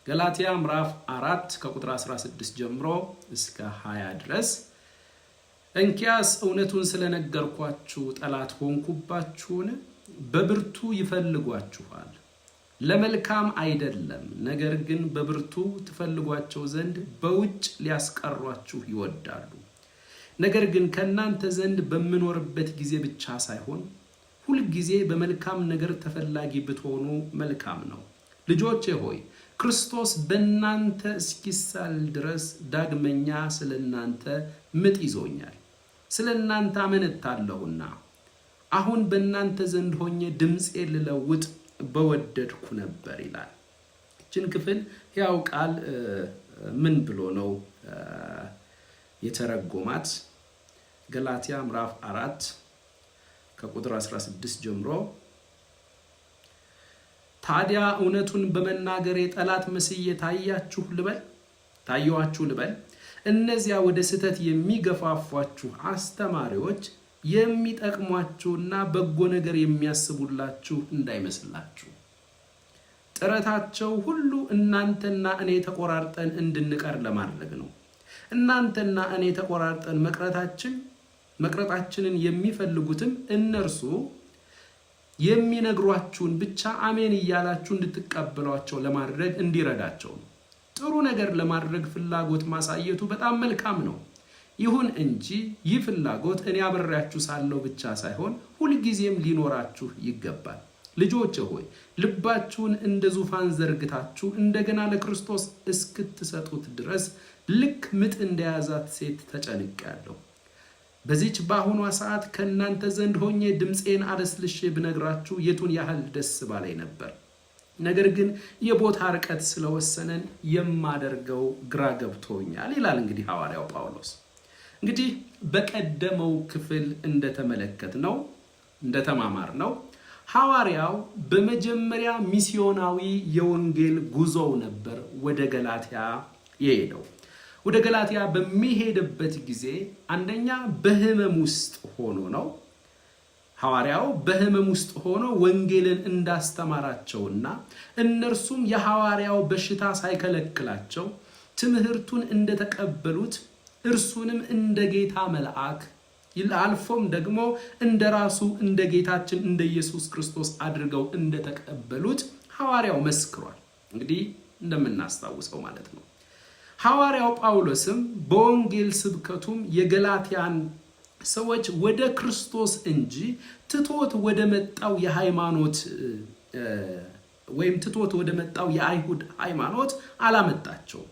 ገላትያ ምዕራፍ 4 ከቁጥር 16 ጀምሮ እስከ 20 ድረስ። እንኪያስ እውነቱን ስለነገርኳችሁ ጠላት ሆንኩባችሁን? በብርቱ ይፈልጓችኋል፣ ለመልካም አይደለም፣ ነገር ግን በብርቱ ትፈልጓቸው ዘንድ በውጭ ሊያስቀሯችሁ ይወዳሉ። ነገር ግን ከእናንተ ዘንድ በምኖርበት ጊዜ ብቻ ሳይሆን ሁልጊዜ በመልካም ነገር ተፈላጊ ብትሆኑ መልካም ነው። ልጆቼ ሆይ፣ ክርስቶስ በእናንተ እስኪሳል ድረስ ዳግመኛ ስለ እናንተ ምጥ ይዞኛል። ስለ እናንተ አመነታለሁና አሁን በእናንተ ዘንድ ሆኜ ድምፄ ልለውጥ በወደድኩ ነበር ይላል። ይችን ክፍል ያው ቃል ምን ብሎ ነው የተረጎማት? ገላትያ ምዕራፍ 4 ከቁጥር 16 ጀምሮ፣ ታዲያ እውነቱን በመናገሬ ጠላት መስዬ ታያችሁ ልበል ታየኋችሁ ልበል? እነዚያ ወደ ስህተት የሚገፋፏችሁ አስተማሪዎች የሚጠቅሟችሁና በጎ ነገር የሚያስቡላችሁ እንዳይመስላችሁ። ጥረታቸው ሁሉ እናንተና እኔ ተቆራርጠን እንድንቀር ለማድረግ ነው። እናንተና እኔ ተቆራርጠን መቅረታችንን የሚፈልጉትም እነርሱ የሚነግሯችሁን ብቻ አሜን እያላችሁ እንድትቀበሏቸው ለማድረግ እንዲረዳቸው ነው። ጥሩ ነገር ለማድረግ ፍላጎት ማሳየቱ በጣም መልካም ነው። ይሁን እንጂ ይህ ፍላጎት እኔ አብሬያችሁ ሳለሁ ብቻ ሳይሆን ሁልጊዜም ሊኖራችሁ ይገባል። ልጆቼ ሆይ፣ ልባችሁን እንደ ዙፋን ዘርግታችሁ እንደገና ለክርስቶስ እስክትሰጡት ድረስ ልክ ምጥ እንደያዛት ሴት ተጨንቄአለሁ። በዚች በአሁኗ ሰዓት ከእናንተ ዘንድ ሆኜ ድምፄን አለስልሼ ብነግራችሁ የቱን ያህል ደስ ባላይ ነበር። ነገር ግን የቦታ ርቀት ስለወሰነን የማደርገው ግራ ገብቶኛል ይላል እንግዲህ ሐዋርያው ጳውሎስ። እንግዲህ በቀደመው ክፍል እንደተመለከትነው፣ እንደተማማርነው ሐዋርያው በመጀመሪያ ሚስዮናዊ የወንጌል ጉዞው ነበር ወደ ገላትያ የሄደው። ወደ ገላትያ በሚሄድበት ጊዜ አንደኛ በሕመም ውስጥ ሆኖ ነው። ሐዋርያው በሕመም ውስጥ ሆኖ ወንጌልን እንዳስተማራቸውና እነርሱም የሐዋርያው በሽታ ሳይከለክላቸው ትምህርቱን እንደተቀበሉት፣ እርሱንም እንደ ጌታ መልአክ አልፎም ደግሞ እንደ ራሱ እንደ ጌታችን እንደ ኢየሱስ ክርስቶስ አድርገው እንደተቀበሉት ሐዋርያው መስክሯል። እንግዲህ እንደምናስታውሰው ማለት ነው። ሐዋርያው ጳውሎስም በወንጌል ስብከቱም የገላትያን ሰዎች ወደ ክርስቶስ እንጂ ትቶት ወደ መጣው የሃይማኖት ወይም ትቶት ወደ መጣው የአይሁድ ሃይማኖት አላመጣቸውም።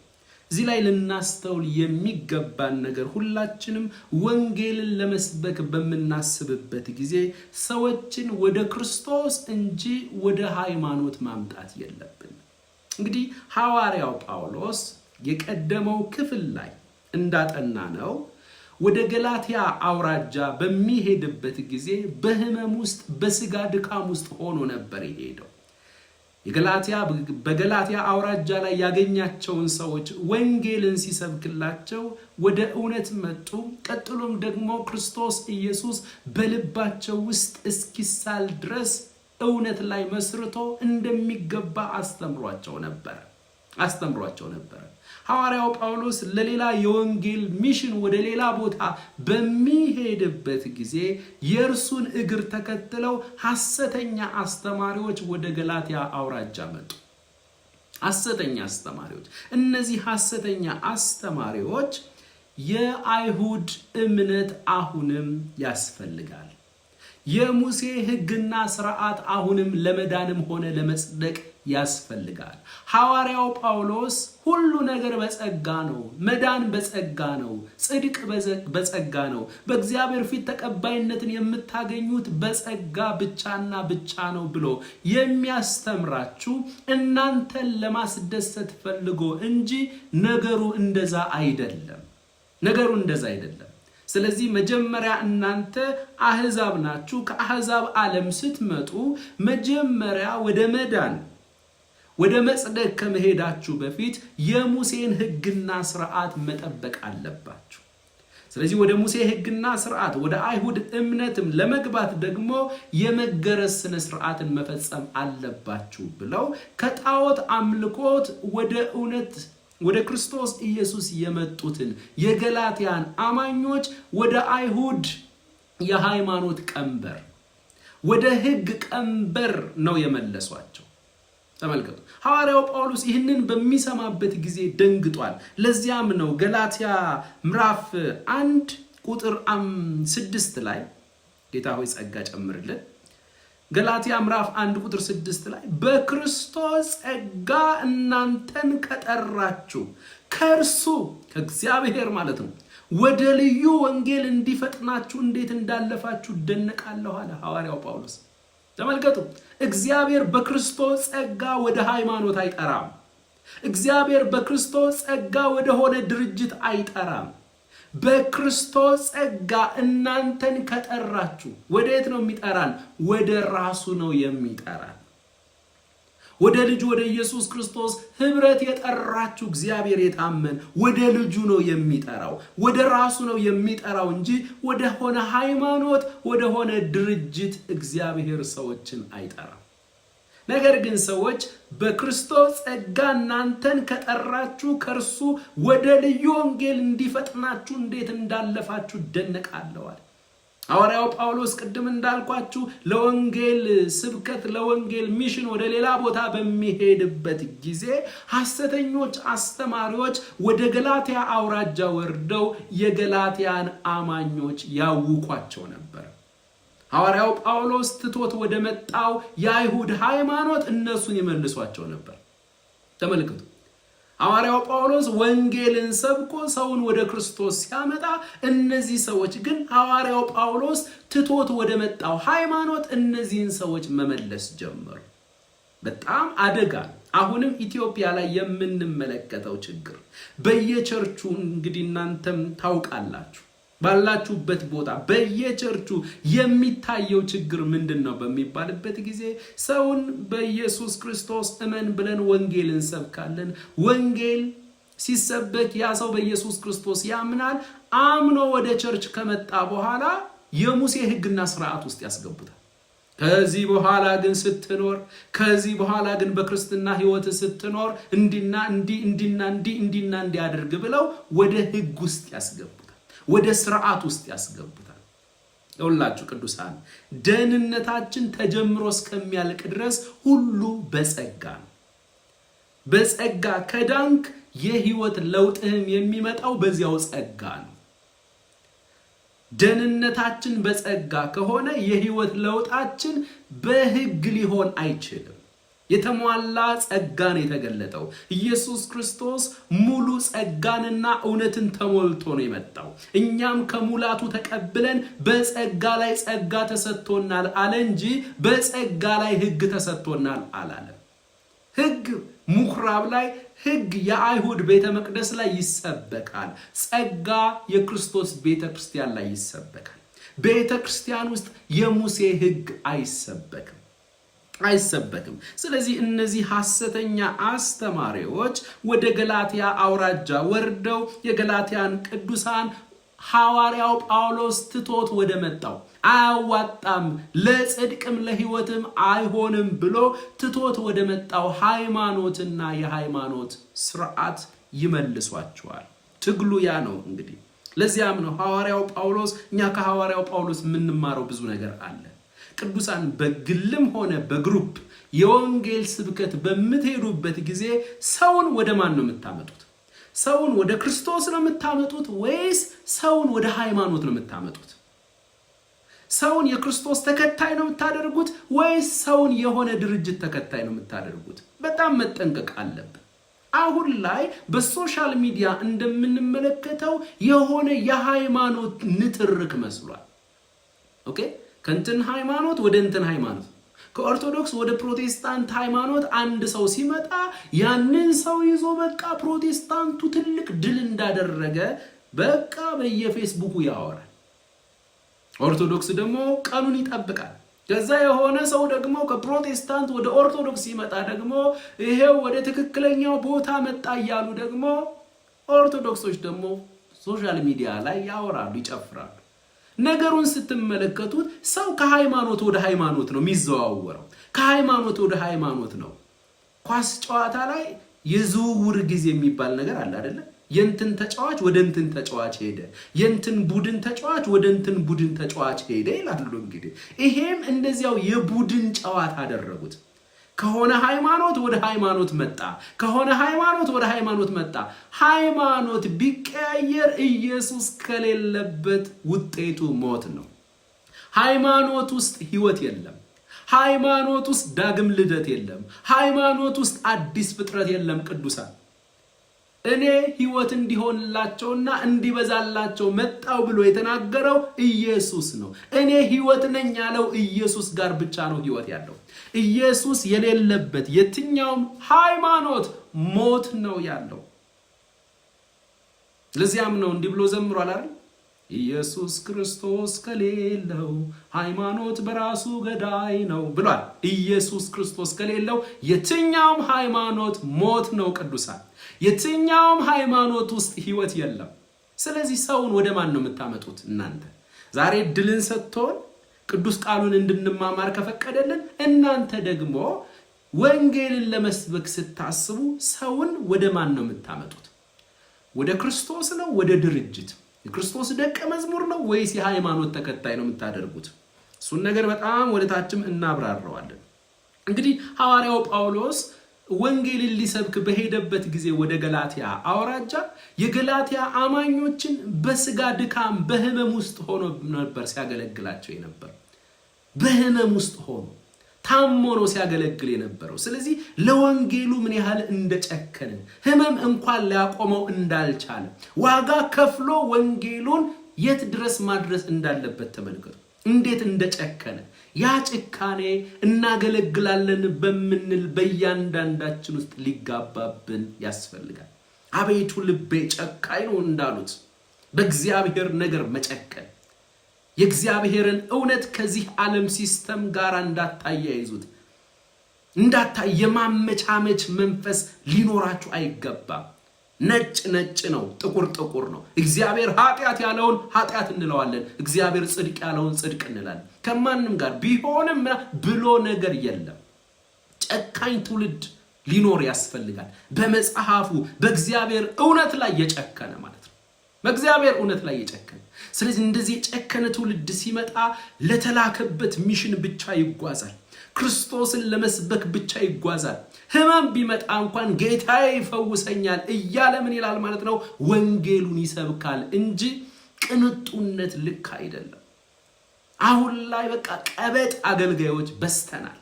እዚህ ላይ ልናስተውል የሚገባን ነገር ሁላችንም ወንጌልን ለመስበክ በምናስብበት ጊዜ ሰዎችን ወደ ክርስቶስ እንጂ ወደ ሃይማኖት ማምጣት የለብን። እንግዲህ ሐዋርያው ጳውሎስ የቀደመው ክፍል ላይ እንዳጠና ነው ወደ ገላትያ አውራጃ በሚሄድበት ጊዜ በሕመም ውስጥ፣ በስጋ ድካም ውስጥ ሆኖ ነበር የሄደው። በገላትያ አውራጃ ላይ ያገኛቸውን ሰዎች ወንጌልን ሲሰብክላቸው ወደ እውነት መጡ። ቀጥሎም ደግሞ ክርስቶስ ኢየሱስ በልባቸው ውስጥ እስኪሳል ድረስ እውነት ላይ መስርቶ እንደሚገባ አስተምሯቸው ነበር። ሐዋርያው ጳውሎስ ለሌላ የወንጌል mission ወደ ሌላ ቦታ በሚሄድበት ጊዜ የእርሱን እግር ተከትለው ሐሰተኛ አስተማሪዎች ወደ ገላትያ አውራጃ መጡ። ሐሰተኛ አስተማሪዎች። እነዚህ ሐሰተኛ አስተማሪዎች የአይሁድ እምነት አሁንም ያስፈልጋል፣ የሙሴ ሕግና ስርዓት አሁንም ለመዳንም ሆነ ለመጽደቅ ያስፈልጋል። ሐዋርያው ጳውሎስ ሁሉ ነገር በጸጋ ነው፣ መዳን በጸጋ ነው፣ ጽድቅ በጸጋ ነው፣ በእግዚአብሔር ፊት ተቀባይነትን የምታገኙት በጸጋ ብቻና ብቻ ነው ብሎ የሚያስተምራችሁ እናንተን ለማስደሰት ፈልጎ እንጂ ነገሩ እንደዛ አይደለም። ነገሩ እንደዛ አይደለም። ስለዚህ መጀመሪያ እናንተ አህዛብ ናችሁ። ከአህዛብ ዓለም ስትመጡ መጀመሪያ ወደ መዳን፣ ወደ መጽደቅ ከመሄዳችሁ በፊት የሙሴን ሕግና ስርዓት መጠበቅ አለባችሁ። ስለዚህ ወደ ሙሴ ሕግና ስርዓት ወደ አይሁድ እምነትም ለመግባት ደግሞ የመገረዝ ስነ ስርዓትን መፈጸም አለባችሁ ብለው ከጣዖት አምልኮት ወደ እውነት ወደ ክርስቶስ ኢየሱስ የመጡትን የገላትያን አማኞች ወደ አይሁድ የሃይማኖት ቀንበር፣ ወደ ሕግ ቀንበር ነው የመለሷቸው። ተመልከቱ። ሐዋርያው ጳውሎስ ይህንን በሚሰማበት ጊዜ ደንግጧል። ለዚያም ነው ገላትያ ምዕራፍ 1 ቁጥር 6 ላይ፣ ጌታ ሆይ ጸጋ ጨምርልን። ገላትያ ምዕራፍ 1 ቁጥር 6 ላይ "በክርስቶስ ጸጋ እናንተን ከጠራችሁ ከእርሱ፣" ከእግዚአብሔር ማለት ነው፣ "ወደ ልዩ ወንጌል እንዲፈጥናችሁ እንዴት እንዳለፋችሁ እደነቃለሁ" አለ ሐዋርያው ጳውሎስ። ተመልከቱ፣ እግዚአብሔር በክርስቶስ ጸጋ ወደ ሃይማኖት አይጠራም። እግዚአብሔር በክርስቶስ ጸጋ ወደ ሆነ ድርጅት አይጠራም። በክርስቶስ ጸጋ እናንተን ከጠራችሁ ወደ የት ነው የሚጠራን? ወደ ራሱ ነው የሚጠራን። ወደ ልጁ ወደ ኢየሱስ ክርስቶስ ህብረት የጠራችሁ እግዚአብሔር የታመን፣ ወደ ልጁ ነው የሚጠራው፣ ወደ ራሱ ነው የሚጠራው እንጂ ወደ ሆነ ሃይማኖት፣ ወደ ሆነ ድርጅት እግዚአብሔር ሰዎችን አይጠራም። ነገር ግን ሰዎች "በክርስቶስ ጸጋ እናንተን ከጠራችሁ ከእርሱ ወደ ልዩ ወንጌል እንዲፈጥናችሁ እንዴት እንዳለፋችሁ እደነቃለሁ" አለ። ሐዋርያው ጳውሎስ ቅድም እንዳልኳችሁ ለወንጌል ስብከት፣ ለወንጌል mission ወደ ሌላ ቦታ በሚሄድበት ጊዜ ሐሰተኞች አስተማሪዎች ወደ ገላትያ አውራጃ ወርደው የገላትያን አማኞች ያውኳቸው ነበር። ሐዋርያው ጳውሎስ ትቶት ወደ መጣው የአይሁድ ሃይማኖት እነሱን ይመልሷቸው ነበር። ተመልከቱ። ሐዋርያው ጳውሎስ ወንጌልን ሰብኮ ሰውን ወደ ክርስቶስ ሲያመጣ፣ እነዚህ ሰዎች ግን ሐዋርያው ጳውሎስ ትቶት ወደ መጣው ሃይማኖት እነዚህን ሰዎች መመለስ ጀመሩ። በጣም አደጋ። አሁንም ኢትዮጵያ ላይ የምንመለከተው ችግር በየቸርቹ፣ እንግዲህ እናንተም ታውቃላችሁ፣ ባላችሁበት ቦታ በየቸርቹ የሚታየው ችግር ምንድን ነው በሚባልበት ጊዜ ሰውን በኢየሱስ ክርስቶስ እመን ብለን ወንጌል እንሰብካለን። ወንጌል ሲሰበክ ያ ሰው በኢየሱስ ክርስቶስ ያምናል። አምኖ ወደ church ከመጣ በኋላ የሙሴ ሕግና ስርዓት ውስጥ ያስገቡታል። ከዚህ በኋላ ግን ስትኖር፣ ከዚህ በኋላ ግን በክርስትና ሕይወት ስትኖር እንዲና እንዲ፣ እንዲና እንዲ፣ እንዲና እንዲ አድርግ ብለው ወደ ሕግ ውስጥ ያስገቡታል። ወደ ስርዓት ውስጥ ያስገቡታል። ይኸውላችሁ ቅዱሳን፣ ደህንነታችን ተጀምሮ እስከሚያልቅ ድረስ ሁሉ በጸጋ ነው። በጸጋ ከዳንክ የህይወት ለውጥህም የሚመጣው በዚያው ጸጋ ነው። ደህንነታችን በጸጋ ከሆነ የህይወት ለውጣችን በህግ ሊሆን አይችልም። የተሟላ ጸጋን የተገለጠው ኢየሱስ ክርስቶስ ሙሉ ጸጋንና እውነትን ተሞልቶ ነው የመጣው። እኛም ከሙላቱ ተቀብለን በጸጋ ላይ ጸጋ ተሰጥቶናል አለ እንጂ በጸጋ ላይ ሕግ ተሰጥቶናል አላለም። ሕግ ምኩራብ ላይ፣ ሕግ የአይሁድ ቤተ መቅደስ ላይ ይሰበካል። ጸጋ የክርስቶስ ቤተ ክርስቲያን ላይ ይሰበካል። ቤተ ክርስቲያን ውስጥ የሙሴ ሕግ አይሰበክም፣ አይሰበክም። ስለዚህ እነዚህ ሐሰተኛ አስተማሪዎች ወደ ገላትያ አውራጃ ወርደው የገላትያን ቅዱሳን ሐዋርያው ጳውሎስ ትቶት ወደ መጣው፣ አያዋጣም፣ ለጽድቅም ለሕይወትም አይሆንም ብሎ ትቶት ወደ መጣው ሃይማኖትና የሃይማኖት ስርዓት ይመልሷቸዋል። ትግሉ ያ ነው እንግዲህ። ለዚያም ነው ሐዋርያው ጳውሎስ፣ እኛ ከሐዋርያው ጳውሎስ የምንማረው ብዙ ነገር አለ። ቅዱሳን፣ በግልም ሆነ በ group የወንጌል ስብከት በምትሄዱበት ጊዜ ሰውን ወደ ማን ነው የምታመጡት? ሰውን ወደ ክርስቶስ ነው የምታመጡት ወይስ ሰውን ወደ ሃይማኖት ነው የምታመጡት? ሰውን የክርስቶስ ተከታይ ነው የምታደርጉት ወይስ ሰውን የሆነ ድርጅት ተከታይ ነው የምታደርጉት? በጣም መጠንቀቅ አለብን። አሁን ላይ በ social media እንደምንመለከተው የሆነ የሃይማኖት ንትርክ መስሏል። Okay፣ ከእንትን ሃይማኖት ወደ እንትን ሃይማኖት፣ ከኦርቶዶክስ ወደ ፕሮቴስታንት ሃይማኖት አንድ ሰው ሲመጣ ያንን ሰው ይዞ በቃ ፕሮቴስታንቱ ትልቅ ድል እንዳደረገ በቃ በየፌስቡኩ ያወራል። ኦርቶዶክስ ደግሞ ቀኑን ይጠብቃል። ከዛ የሆነ ሰው ደግሞ ከፕሮቴስታንት ወደ ኦርቶዶክስ ሲመጣ ደግሞ ይሄው ወደ ትክክለኛው ቦታ መጣ እያሉ ደግሞ ኦርቶዶክሶች ደግሞ Social media ላይ ያወራሉ፣ ይጨፍራሉ። ነገሩን ስትመለከቱት ሰው ከሃይማኖት ወደ ሃይማኖት ነው የሚዘዋወረው። ከሃይማኖት ወደ ሃይማኖት ነው። ኳስ ጨዋታ ላይ የዝውውር ጊዜ የሚባል ነገር አለ አይደለ? የእንትን ተጫዋች ወደ እንትን ተጫዋች ሄደ፣ የእንትን ቡድን ተጫዋች ወደ እንትን ቡድን ተጫዋች ሄደ ይላሉ። እንግዲህ ይሄም እንደዚያው የቡድን ጨዋታ አደረጉት። ከሆነ ሃይማኖት ወደ ሃይማኖት መጣ፣ ከሆነ ሃይማኖት ወደ ሃይማኖት መጣ። ሃይማኖት ቢቀያየር ኢየሱስ ከሌለበት ውጤቱ ሞት ነው። ሃይማኖት ውስጥ ሕይወት የለም። ሃይማኖት ውስጥ ዳግም ልደት የለም። ሃይማኖት ውስጥ አዲስ ፍጥረት የለም። ቅዱሳን እኔ ሕይወት እንዲሆንላቸውና እንዲበዛላቸው መጣው ብሎ የተናገረው ኢየሱስ ነው። እኔ ሕይወት ነኝ ያለው ኢየሱስ ጋር ብቻ ነው ሕይወት ያለው። ኢየሱስ የሌለበት የትኛውም ሃይማኖት ሞት ነው ያለው። ለዚያም ነው እንዲህ ብሎ ዘምሯል አይደል? ኢየሱስ ክርስቶስ ከሌለው ሃይማኖት በራሱ ገዳይ ነው ብሏል። ኢየሱስ ክርስቶስ ከሌለው የትኛውም ሃይማኖት ሞት ነው። ቅዱሳን፣ የትኛውም ሃይማኖት ውስጥ ሕይወት የለም። ስለዚህ ሰውን ወደ ማን ነው የምታመጡት እናንተ? ዛሬ ድልን ሰጥቶን ቅዱስ ቃሉን እንድንማማር ከፈቀደልን፣ እናንተ ደግሞ ወንጌልን ለመስበክ ስታስቡ ሰውን ወደ ማን ነው የምታመጡት? ወደ ክርስቶስ ነው? ወደ ድርጅት? የክርስቶስ ደቀ መዝሙር ነው ወይስ የሃይማኖት ተከታይ ነው የምታደርጉት? እሱን ነገር በጣም ወደ ታችም እናብራረዋለን። እንግዲህ ሐዋርያው ጳውሎስ ወንጌልን ሊሰብክ በሄደበት ጊዜ ወደ ገላትያ አውራጃ የገላትያ አማኞችን በስጋ ድካም በሕመም ውስጥ ሆኖ ነበር ሲያገለግላቸው የነበር። በሕመም ውስጥ ሆኖ ታሞ ነው ሲያገለግል የነበረው። ስለዚህ ለወንጌሉ ምን ያህል እንደጨከነ ሕመም እንኳን ሊያቆመው እንዳልቻለ ዋጋ ከፍሎ ወንጌሉን የት ድረስ ማድረስ እንዳለበት ተመልከቱ። እንዴት እንደጨከነ ያ ጭካኔ እናገለግላለን በምንል በእያንዳንዳችን ውስጥ ሊጋባብን ያስፈልጋል። አቤቱ ልቤ ጨካኝ ነው እንዳሉት በእግዚአብሔር ነገር መጨከን፣ የእግዚአብሔርን እውነት ከዚህ ዓለም system ጋር እንዳታያይዙት፣ የማመቻመች መንፈስ ሊኖራችሁ አይገባም። ነጭ ነጭ ነው፣ ጥቁር ጥቁር ነው። እግዚአብሔር ኃጢአት ያለውን ኃጢአት እንለዋለን። እግዚአብሔር ጽድቅ ያለውን ጽድቅ እንላለን። ከማንም ጋር ቢሆንም ብሎ ነገር የለም። ጨካኝ ትውልድ ሊኖር ያስፈልጋል። በመጽሐፉ በእግዚአብሔር እውነት ላይ የጨከነ ማለት ነው። በእግዚአብሔር እውነት ላይ የጨከነ። ስለዚህ እንደዚህ የጨከነ ትውልድ ሲመጣ ለተላከበት mission ብቻ ይጓዛል። ክርስቶስን ለመስበክ ብቻ ይጓዛል። ሕመም ቢመጣ እንኳን ጌታዬ ይፈውሰኛል እያለ ምን ይላል ማለት ነው? ወንጌሉን ይሰብካል እንጂ ቅንጡነት ልክ አይደለም። አሁን ላይ በቃ ቀበጥ አገልጋዮች በዝተናል።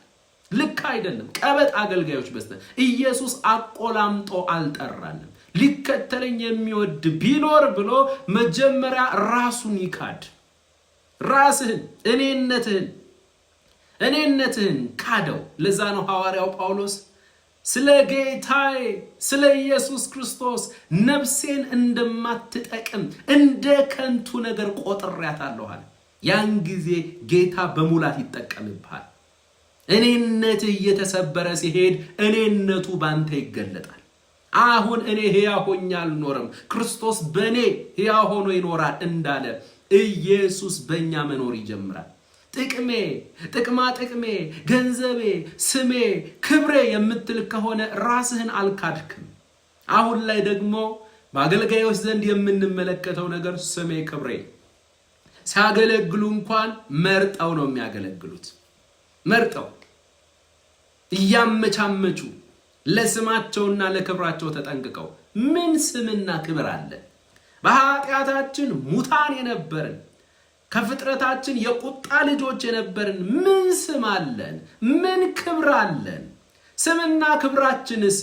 ልክ አይደለም። ቀበጥ አገልጋዮች በዝተናል። ኢየሱስ አቆላምጦ አልጠራንም። ሊከተለኝ የሚወድ ቢኖር ብሎ መጀመሪያ ራሱን ይካድ። ራስህን፣ እኔነትህን ካደው። ለዛ ነው ሐዋርያው ጳውሎስ ስለ ጌታዬ ስለ ኢየሱስ ክርስቶስ ነፍሴን እንደማትጠቅም እንደ ከንቱ ነገር ቆጥሬያታለሁ አለ። ያን ጊዜ ጌታ በሙላት ይጠቀምብሃል። እኔነትህ እየተሰበረ ሲሄድ እኔነቱ ባንተ ይገለጣል። አሁን እኔ ሕያው ሆኜ አልኖርም፣ ክርስቶስ በእኔ ሕያው ሆኖ ይኖራል እንዳለ ኢየሱስ በእኛ መኖር ይጀምራል። ጥቅሜ፣ ጥቅማ ጥቅሜ፣ ገንዘቤ፣ ስሜ፣ ክብሬ የምትል ከሆነ ራስህን አልካድክም። አሁን ላይ ደግሞ በአገልጋዮች ዘንድ የምንመለከተው ነገር ስሜ፣ ክብሬ። ሲያገለግሉ እንኳን መርጠው ነው የሚያገለግሉት። መርጠው እያመቻመቹ ለስማቸውና ለክብራቸው ተጠንቅቀው። ምን ስምና ክብር አለ? በኃጢአታችን ሙታን የነበርን ከፍጥረታችን የቁጣ ልጆች የነበርን ምን ስም አለን? ምን ክብር አለን? ስምና ክብራችንስ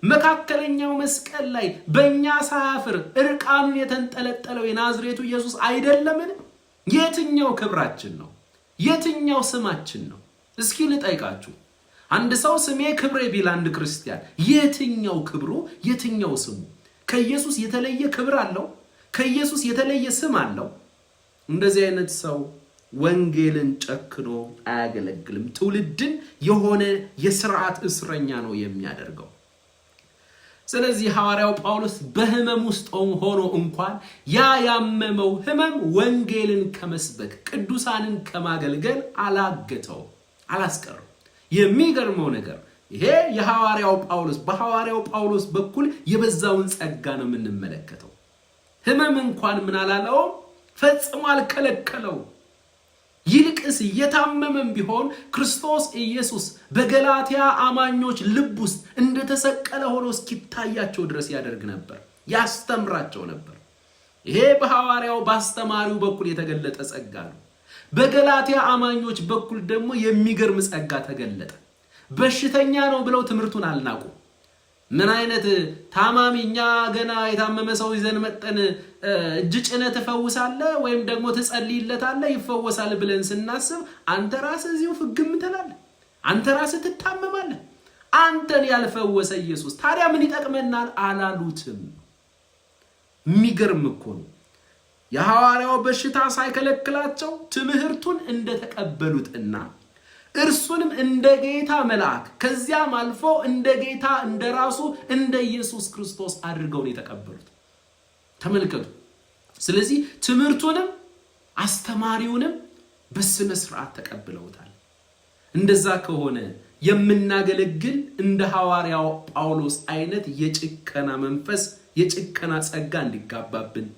መካከለኛው መስቀል ላይ በእኛ ሳያፍር እርቃኑን የተንጠለጠለው የናዝሬቱ ኢየሱስ አይደለምን? የትኛው ክብራችን ነው? የትኛው ስማችን ነው? እስኪ ልጠይቃችሁ። አንድ ሰው ስሜ ክብሬ ቢል አንድ ክርስቲያን የትኛው ክብሩ የትኛው ስሙ? ከኢየሱስ የተለየ ክብር አለው? ከኢየሱስ የተለየ ስም አለው? እንደዚህ አይነት ሰው ወንጌልን ጨክኖ አያገለግልም። ትውልድን የሆነ የስርዓት እስረኛ ነው የሚያደርገው። ስለዚህ ሐዋርያው ጳውሎስ በሕመም ውስጥ ሆኖ እንኳን ያ ያመመው ሕመም ወንጌልን ከመስበክ ቅዱሳንን ከማገልገል አላገተው፣ አላስቀረው። የሚገርመው ነገር ይሄ የሐዋርያው ጳውሎስ በሐዋርያው ጳውሎስ በኩል የበዛውን ጸጋ ነው የምንመለከተው። ሕመም እንኳን ምን አላለውም፣ ፈጽሞ አልከለከለው። ይልቅስ እየታመመም ቢሆን ክርስቶስ ኢየሱስ በገላትያ አማኞች ልብ ውስጥ እንደተሰቀለ ሆኖ እስኪታያቸው ድረስ ያደርግ ነበር፣ ያስተምራቸው ነበር። ይሄ በሐዋርያው በአስተማሪው በኩል የተገለጠ ጸጋ ነው። በገላትያ አማኞች በኩል ደግሞ የሚገርም ጸጋ ተገለጠ። በሽተኛ ነው ብለው ትምህርቱን አልናቁ። ምን አይነት ታማሚ፣ እኛ ገና የታመመ ሰው ይዘን መጠን እጅ ጭነህ ትፈውሳለህ ወይም ደግሞ ትጸልይለታለህ ይፈወሳል ብለን ስናስብ አንተ ራስህ እዚሁ ፍግም ትላለህ። አንተ ራስህ ትታመማለህ። አንተን ያልፈወሰ ኢየሱስ ታዲያ ምን ይጠቅመናል አላሉትም። የሚገርም እኮ ነው። የሐዋርያው በሽታ ሳይከለክላቸው ትምህርቱን እንደተቀበሉትና እርሱንም እንደ ጌታ መልአክ ከዚያም አልፎ እንደ ጌታ እንደ ራሱ እንደ ኢየሱስ ክርስቶስ አድርገው ነው የተቀበሉት። ተመልከቱ። ስለዚህ ትምህርቱንም አስተማሪውንም በስነ ስርዓት ተቀብለውታል። እንደዛ ከሆነ የምናገለግል እንደ ሐዋርያው ጳውሎስ አይነት የጭከና መንፈስ የጭከና ጸጋ እንዲጋባብን፣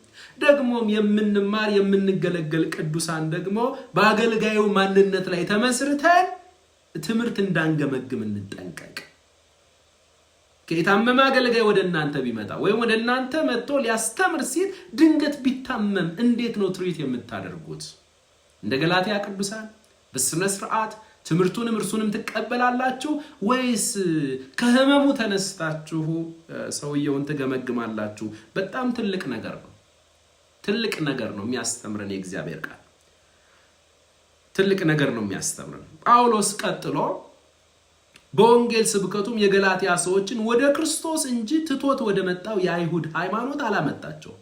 ደግሞም የምንማር የምንገለገል ቅዱሳን ደግሞ በአገልጋዩ ማንነት ላይ ተመስርተን ትምህርት እንዳንገመግም እንጠንቀቅ። የታመመ አገልጋይ ወደ እናንተ ቢመጣ ወይም ወደ እናንተ መጥቶ ሊያስተምር ሲል ድንገት ቢታመም እንዴት ነው ትርኢት የምታደርጉት? እንደ ገላትያ ቅዱሳን በስነ ስርዓት ትምህርቱንም እርሱንም ትቀበላላችሁ ወይስ ከህመሙ ተነስታችሁ ሰውየውን ትገመግማላችሁ? በጣም ትልቅ ነገር ነው። ትልቅ ነገር ነው የሚያስተምረን የእግዚአብሔር ቃል፣ ትልቅ ነገር ነው የሚያስተምረን። ጳውሎስ ቀጥሎ በወንጌል ስብከቱም የገላትያ ሰዎችን ወደ ክርስቶስ እንጂ ትቶት ወደ መጣው የአይሁድ ሃይማኖት አላመጣቸው።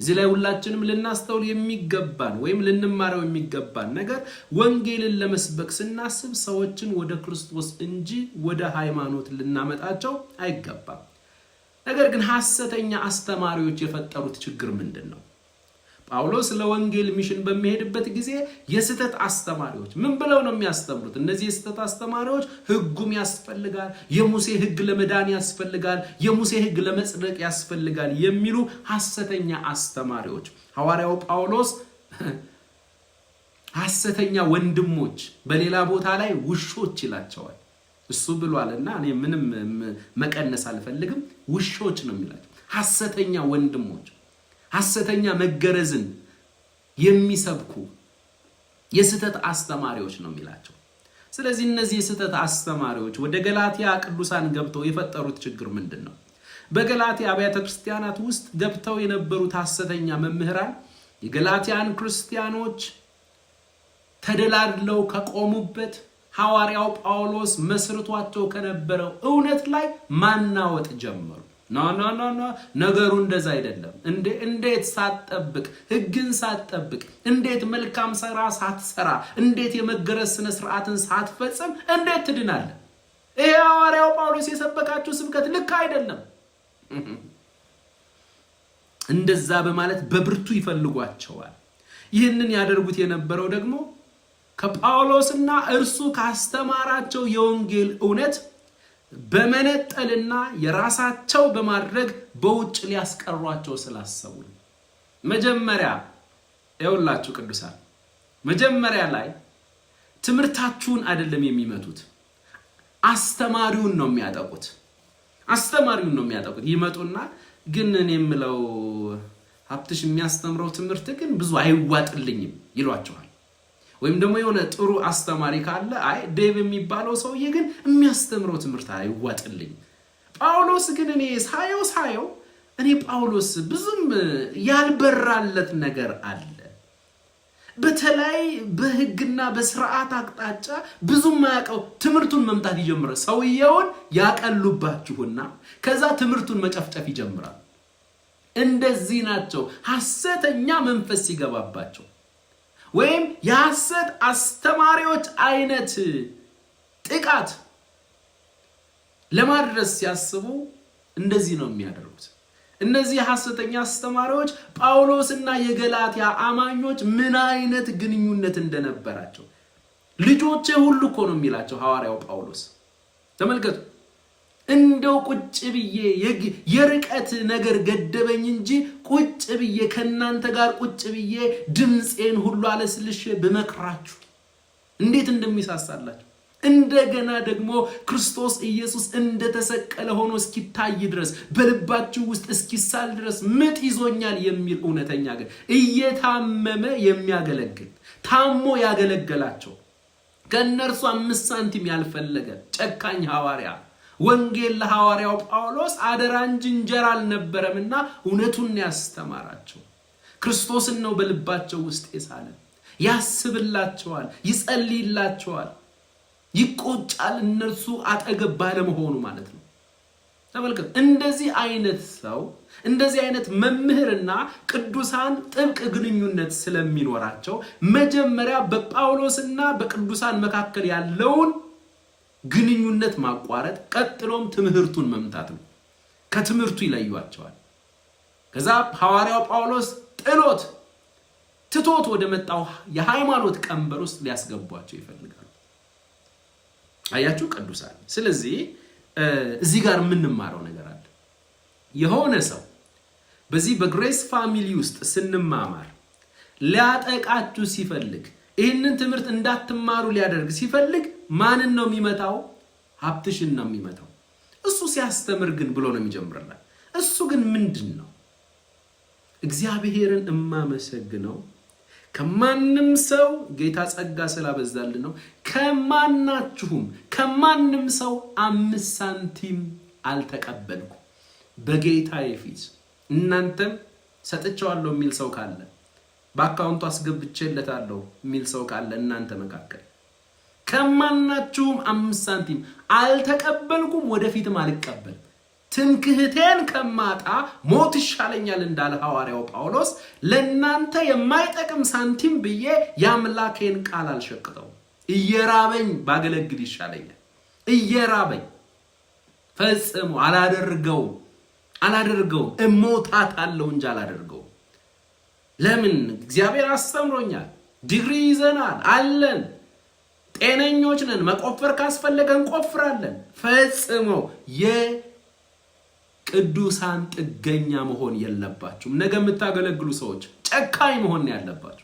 እዚህ ላይ ሁላችንም ልናስተውል የሚገባን ወይም ልንማረው የሚገባን ነገር ወንጌልን ለመስበክ ስናስብ ሰዎችን ወደ ክርስቶስ እንጂ ወደ ሃይማኖት ልናመጣቸው አይገባም። ነገር ግን ሐሰተኛ አስተማሪዎች የፈጠሩት ችግር ምንድን ነው? ጳውሎስ ለወንጌል mission በሚሄድበት ጊዜ የስህተት አስተማሪዎች ምን ብለው ነው የሚያስተምሩት? እነዚህ የስህተት አስተማሪዎች ሕጉም ያስፈልጋል፣ የሙሴ ሕግ ለመዳን ያስፈልጋል፣ የሙሴ ሕግ ለመጽደቅ ያስፈልጋል የሚሉ ሐሰተኛ አስተማሪዎች፣ ሐዋርያው ጳውሎስ ሐሰተኛ ወንድሞች በሌላ ቦታ ላይ ውሾች ይላቸዋል። እሱ ብሏልና እኔ ምንም መቀነስ አልፈልግም። ውሾች ነው የሚላቸው። ሐሰተኛ ወንድሞች፣ ሐሰተኛ መገረዝን የሚሰብኩ የስህተት አስተማሪዎች ነው የሚላቸው። ስለዚህ እነዚህ የስህተት አስተማሪዎች ወደ ገላትያ ቅዱሳን ገብተው የፈጠሩት ችግር ምንድን ነው? በገላትያ አብያተ ክርስቲያናት ውስጥ ገብተው የነበሩት ሐሰተኛ መምህራን የገላትያን ክርስቲያኖች ተደላድለው ከቆሙበት፣ ሐዋርያው ጳውሎስ መስርቷቸው ከነበረው እውነት ላይ ማናወጥ ጀመሩ። No, no, no, no፣ ነገሩ እንደዛ አይደለም። እንዴት ሳትጠብቅ፣ ሕግን ሳትጠብቅ፣ እንዴት መልካም ስራ ሳትሰራ፣ እንዴት የመገረዝ ስነ ስርዓትን ሳትፈጽም እንዴት ትድናለህ? ይሄ ሐዋርያው ጳውሎስ የሰበካችሁ ስብከት ልክ አይደለም። እንደዛ በማለት በብርቱ ይፈልጓቸዋል። ይህንን ያደርጉት የነበረው ደግሞ ከጳውሎስና እርሱ ካስተማራቸው የወንጌል እውነት በመነጠልና የራሳቸው በማድረግ በውጭ ሊያስቀሯቸው ስላሰቡ ነው። መጀመሪያ ይኸውላችሁ ቅዱሳን፣ መጀመሪያ ላይ ትምህርታችሁን አይደለም የሚመቱት፣ አስተማሪውን ነው የሚያጠቁት። አስተማሪውን ነው የሚያጠቁት። ይመጡና ግን እኔ የምለው ሀብትሽ የሚያስተምረው ትምህርት ግን ብዙ አይዋጥልኝም ይሏቸዋል። ወይም ደግሞ የሆነ ጥሩ አስተማሪ ካለ አይ ዴቭ የሚባለው ሰውዬ ግን የሚያስተምረው ትምህርት አይዋጥልኝም። ጳውሎስ ግን እኔ ሳየው ሳየው እኔ ጳውሎስ ብዙም ያልበራለት ነገር አለ። በተለይ በሕግና በስርዓት አቅጣጫ ብዙም ማያውቀው ትምህርቱን መምታት ይጀምራል። ሰውየውን ያቀሉባችሁና ከዛ ትምህርቱን መጨፍጨፍ ይጀምራል። እንደዚህ ናቸው ሐሰተኛ መንፈስ ሲገባባቸው ወይም የሐሰት አስተማሪዎች አይነት ጥቃት ለማድረስ ሲያስቡ እንደዚህ ነው የሚያደርጉት። እነዚህ ሐሰተኛ አስተማሪዎች ጳውሎስና የገላትያ አማኞች ምን አይነት ግንኙነት እንደነበራቸው፣ ልጆቼ ሁሉ እኮ ነው የሚላቸው ሐዋርያው ጳውሎስ። ተመልከቱ። እንደው ቁጭ ብዬ የርቀት ነገር ገደበኝ እንጂ ቁጭ ብዬ ከእናንተ ጋር ቁጭ ብዬ ድምፄን ሁሉ አለስልሼ ብመክራችሁ እንዴት እንደሚሳሳላችሁ፣ እንደገና ደግሞ ክርስቶስ ኢየሱስ እንደተሰቀለ ሆኖ እስኪታይ ድረስ፣ በልባችሁ ውስጥ እስኪሳል ድረስ ምጥ ይዞኛል የሚል፣ እውነተኛ ግን እየታመመ የሚያገለግል፣ ታሞ ያገለገላቸው፣ ከእነርሱ 5 ሳንቲም ያልፈለገ ጨካኝ ሐዋርያ። ወንጌል ለሐዋርያው ጳውሎስ አደራ እንጂ እንጀራ አልነበረምና እውነቱን ያስተማራቸው፣ ክርስቶስን ነው በልባቸው ውስጥ የሳለ። ያስብላቸዋል፣ ይጸልይላቸዋል፣ ይቆጫል እነርሱ አጠገብ ባለመሆኑ ማለት ነው። ተመልከቱ። እንደዚህ አይነት ሰው፣ እንደዚህ አይነት መምህርና ቅዱሳን ጥብቅ ግንኙነት ስለሚኖራቸው መጀመሪያ በጳውሎስና በቅዱሳን መካከል ያለውን ግንኙነት ማቋረጥ፣ ቀጥሎም ትምህርቱን መምታት ነው። ከትምህርቱ ይለዩዋቸዋል። ከዛ ሐዋርያው ጳውሎስ ጥሎት ትቶት ወደ መጣው የሃይማኖት ቀንበር ውስጥ ሊያስገቧቸው ይፈልጋሉ። አያችሁ ቅዱሳን። ስለዚህ እዚህ ጋር የምንማረው ነገር አለ። የሆነ ሰው በዚህ በ Grace Family ውስጥ ስንማማር ሊያጠቃችሁ ሲፈልግ፣ ይህንን ትምህርት እንዳትማሩ ሊያደርግ ሲፈልግ ማንን ነው የሚመታው? ሀብትሽን ነው የሚመታው። እሱ ሲያስተምር ግን ብሎ ነው የሚጀምርላት። እሱ ግን ምንድን ነው? እግዚአብሔርን እማመሰግነው ከማንም ሰው ጌታ ጸጋ ስላበዛልን ነው። ከማናችሁም ከማንም ሰው 5 ሳንቲም አልተቀበልኩም። በጌታዬ ፊት እናንተም ሰጥቼዋለሁ የሚል ሰው ካለ፣ በአካውንቱ አስገብቼለታለሁ የሚል ሰው ካለ እናንተ መካከል፣ ከማናችሁም 5 ሳንቲም አልተቀበልኩም፣ ወደፊትም አልቀበልም። ትምክህቴን ከማጣ ሞት ይሻለኛል እንዳለ ሐዋርያው ጳውሎስ፣ ለእናንተ የማይጠቅም ሳንቲም ብዬ የአምላኬን ቃል አልሸቅጠውም። እየራበኝ ባገለግል ይሻለኛል። እየራበኝ ፈጽሞ አላደርገውም፣ አላደርገውም። እሞታታለሁ እንጂ አላደርገውም። ለምን? እግዚአብሔር አስተምሮኛል። ዲግሪ ይዘናል አለን። ጤነኞች ነን። መቆፈር ካስፈለገ እንቆፍራለን። ፈጽሞ የቅዱሳን ጥገኛ መሆን የለባችሁም። ነገ የምታገለግሉ ሰዎች ጨካኝ መሆን ያለባችሁ።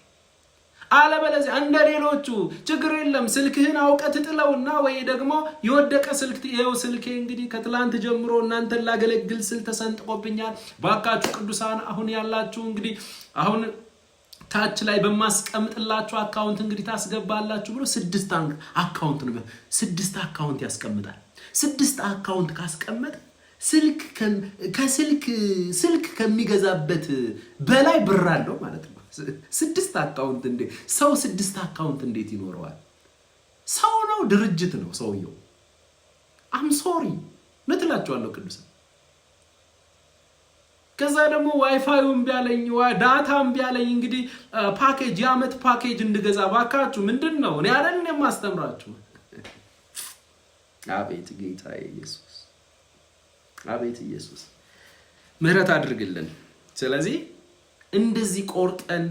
አለበለዚያ እንደ ሌሎቹ ችግር የለም፣ ስልክህን አውቀህ ትጥለውና ወይ ደግሞ የወደቀ ስልክ፣ ይኸው ስልኬ እንግዲህ ከትላንት ጀምሮ እናንተን ላገለግል ስል ተሰንጥቆብኛል። ባካችሁ ቅዱሳን አሁን ያላችሁ እንግዲህ አሁን ታች ላይ በማስቀምጥላችሁ account እንግዲህ ታስገባላችሁ ብሎ ስድስት account ነው፣ ስድስት account ያስቀምጣል። ስድስት account ካስቀመጠ ስልክ ከስልክ ስልክ ከሚገዛበት በላይ ብር አለው ማለት ነው። ስድስት account እንዴ! ሰው ስድስት account እንዴት ይኖረዋል? ሰው ነው፣ ድርጅት ነው ሰውየው። I'm sorry እላችኋለሁ ቅዱሳን። ከዛ ደግሞ ዋይፋዩ እምቢ አለኝ፣ data እምቢ አለኝ። እንግዲህ ፓኬጅ፣ የዓመት ፓኬጅ እንድገዛ ባካችሁ። ምንድን ነው? እኔ አይደል የማስተምራችሁ? አቤት ጌታ ኢየሱስ፣ አቤት ኢየሱስ፣ ምህረት አድርግልን። ስለዚህ እንደዚህ ቆርጠን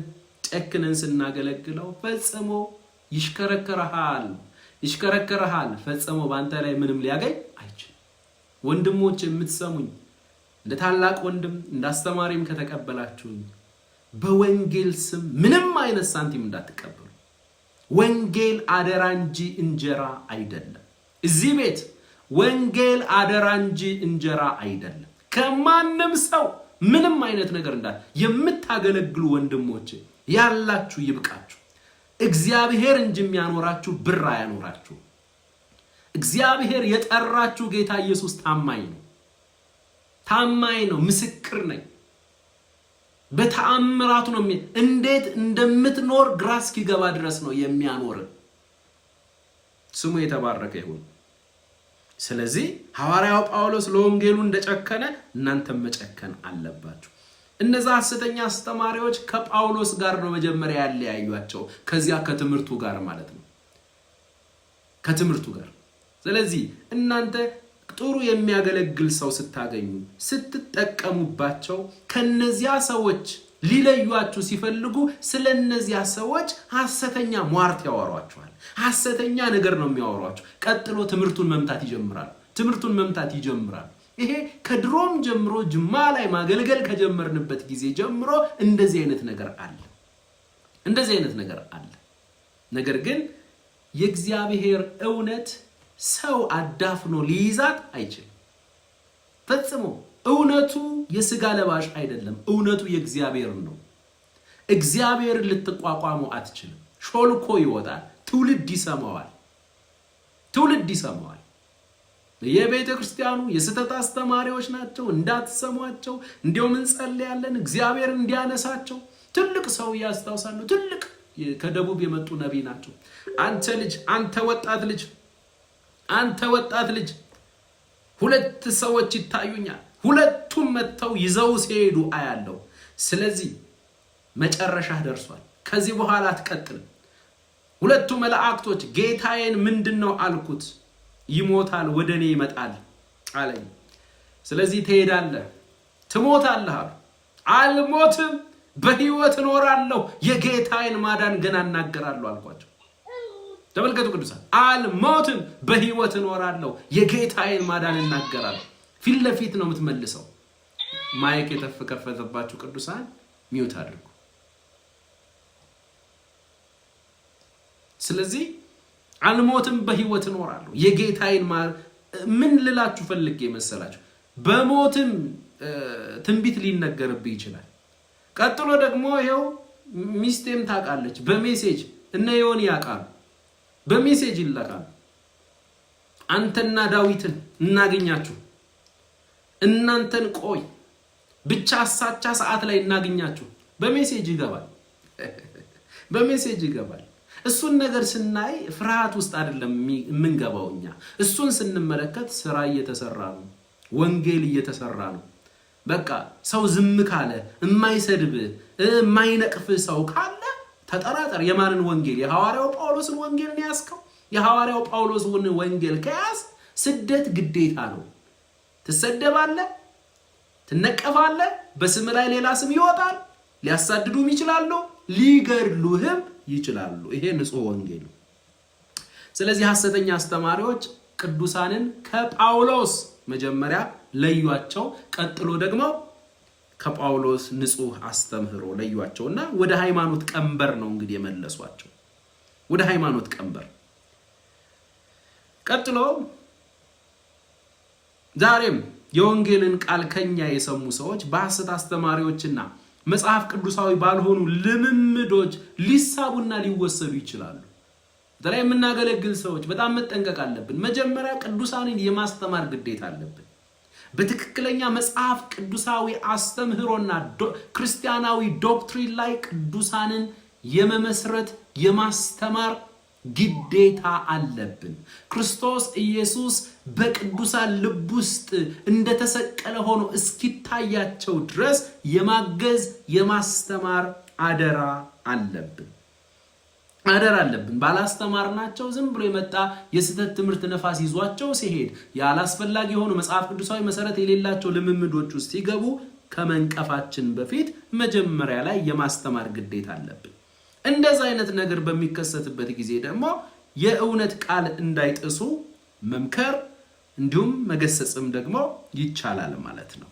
ጨክነን ስናገለግለው ፈጽሞ ይሽከረከረሃል፣ ይሽከረከረሃል። ፈጽሞ በአንተ ላይ ምንም ሊያገኝ አይችልም። ወንድሞች የምትሰሙኝ፣ እንደ ታላቅ ወንድም እንደ አስተማሪም ከተቀበላችሁኝ፣ በወንጌል ስም ምንም አይነት ሳንቲም እንዳትቀበሉ። ወንጌል አደራ እንጂ እንጀራ አይደለም። እዚህ ቤት ወንጌል አደራ እንጂ እንጀራ አይደለም። ከማንም ሰው ምንም አይነት ነገር እንዳት የምታገለግሉ ወንድሞች ያላችሁ ይብቃችሁ። እግዚአብሔር እንጂ የሚያኖራችሁ ብር አያኖራችሁ። እግዚአብሔር የጠራችሁ ጌታ ኢየሱስ ታማኝ ነው፣ ታማኝ ነው። ምስክር ነኝ። በተአምራቱ ነው። እንዴት እንደምትኖር ግራ እስኪገባ ድረስ ነው የሚያኖር። ስሙ የተባረከ ይሁን። ስለዚህ ሐዋርያው ጳውሎስ ለወንጌሉ እንደጨከነ እናንተም መጨከን አለባችሁ። እነዛ ሐሰተኛ አስተማሪዎች ከጳውሎስ ጋር ነው መጀመሪያ ያለያዩአቸው፣ ከዚያ ከትምህርቱ ጋር ማለት ነው፣ ከትምህርቱ ጋር። ስለዚህ እናንተ ጥሩ የሚያገለግል ሰው ስታገኙ ስትጠቀሙባቸው ከነዚያ ሰዎች ሊለዩአችሁ ሲፈልጉ ስለ እነዚያ ሰዎች ሐሰተኛ ሟርት ያወሯቸዋል። ሐሰተኛ ነገር ነው የሚያወሯቸው። ቀጥሎ ትምህርቱን መምታት ይጀምራል። ትምህርቱን መምታት ይጀምራል። ይሄ ከድሮም ጀምሮ ጅማ ላይ ማገልገል ከጀመርንበት ጊዜ ጀምሮ እንደዚህ አይነት ነገር አለ። እንደዚህ አይነት ነገር አለ። ነገር ግን የእግዚአብሔር እውነት ሰው አዳፍኖ ሊይዛት አይችልም ፈጽሞ። እውነቱ የስጋ ለባሽ አይደለም። እውነቱ የእግዚአብሔር ነው። እግዚአብሔርን ልትቋቋመው አትችልም። ሾልኮ ይወጣል። ትውልድ ይሰማዋል። ትውልድ ይሰማዋል። የቤተ ክርስቲያኑ የስህተት አስተማሪዎች ናቸው፣ እንዳትሰሟቸው። እንዲያውም እንጸልያለን እግዚአብሔር እንዲያነሳቸው። ትልቅ ሰው ያስታውሳሉ። ትልቅ ከደቡብ የመጡ ነቢይ ናቸው። አንተ ልጅ፣ አንተ ወጣት ልጅ፣ አንተ ወጣት ልጅ፣ ሁለት ሰዎች ይታዩኛል። ሁለቱም መጥተው ይዘው ሲሄዱ አያለው። ስለዚህ መጨረሻህ ደርሷል። ከዚህ በኋላ አትቀጥልም። ሁለቱ መላእክቶች ጌታዬን ምንድን ነው አልኩት። ይሞታል፣ ወደ እኔ ይመጣል አለኝ። ስለዚህ ትሄዳለህ፣ ትሞታለህ አሉ። አልሞትም፣ በሕይወት እኖራለሁ፣ የጌታዬን ማዳን ገና እናገራለሁ አልኳቸው። ተመልከቱ ቅዱሳን፣ አልሞትም፣ በሕይወት እኖራለሁ፣ የጌታዬን ማዳን እናገራለሁ። ፊት ለፊት ነው የምትመልሰው። Mic የተከፈተባችሁ ቅዱሳን mute አድርጉ። ስለዚህ አልሞትም በሕይወት እኖራለሁ የጌታዬን ምን ልላችሁ ፈልጌ መሰላችሁ? በሞትም ትንቢት ሊነገርብህ ይችላል። ቀጥሎ ደግሞ ይኸው ሚስቴም ታውቃለች። በ message እነ ዮኒ ያውቃሉ። በ message ይላካሉ። አንተና ዳዊትን እናገኛችሁ፣ እናንተን ቆይ ብቻ አሳቻ ሰዓት ላይ እናገኛችሁ። በ message ይገባል፣ በ message ይገባል። እሱን ነገር ስናይ ፍርሃት ውስጥ አይደለም የምንገባው እኛ። እሱን ስንመለከት ስራ እየተሰራ ነው፣ ወንጌል እየተሰራ ነው። በቃ ሰው ዝም ካለ የማይሰድብ የማይነቅፍ ሰው ካለ ተጠራጠር። የማንን ወንጌል? የሐዋርያው ጳውሎስን ወንጌል ነው ያዝከው? የሐዋርያው ጳውሎስን ወንጌል ከያዝ ስደት ግዴታ ነው። ትሰደባለህ፣ ትነቀፋለህ፣ በስም ላይ ሌላ ስም ይወጣል። ሊያሳድዱም ይችላሉ፣ ሊገድሉህም ይችላሉ። ይሄ ንጹሕ ወንጌል ነው። ስለዚህ ሐሰተኛ አስተማሪዎች ቅዱሳንን ከጳውሎስ መጀመሪያ ለዩአቸው፣ ቀጥሎ ደግሞ ከጳውሎስ ንጹሕ አስተምህሮ ለዩአቸውና ወደ ሃይማኖት ቀንበር ነው እንግዲህ የመለሷቸው፣ ወደ ሃይማኖት ቀንበር። ቀጥሎ ዛሬም የወንጌልን ቃል ከኛ የሰሙ ሰዎች በሐሰት አስተማሪዎችና መጽሐፍ ቅዱሳዊ ባልሆኑ ልምምዶች ሊሳቡና ሊወሰዱ ይችላሉ። በተለይ የምናገለግል ሰዎች በጣም መጠንቀቅ አለብን። መጀመሪያ ቅዱሳንን የማስተማር ግዴታ አለብን። በትክክለኛ መጽሐፍ ቅዱሳዊ አስተምህሮና ክርስቲያናዊ doctrine ላይ ቅዱሳንን የመመስረት የማስተማር ግዴታ አለብን። ክርስቶስ ኢየሱስ በቅዱሳን ልብ ውስጥ እንደተሰቀለ ሆኖ እስኪታያቸው ድረስ የማገዝ የማስተማር አደራ አለብን አደራ አለብን። ባላስተማርናቸው ዝም ብሎ የመጣ የስህተት ትምህርት ነፋስ ይዟቸው ሲሄድ ያላስፈላጊ የሆኑ መጽሐፍ ቅዱሳዊ መሰረት የሌላቸው ልምምዶች ውስጥ ሲገቡ ከመንቀፋችን በፊት መጀመሪያ ላይ የማስተማር ግዴታ አለብን። እንደዛ አይነት ነገር በሚከሰትበት ጊዜ ደግሞ የእውነት ቃል እንዳይጥሱ መምከር እንዲሁም መገሰጽም ደግሞ ይቻላል ማለት ነው።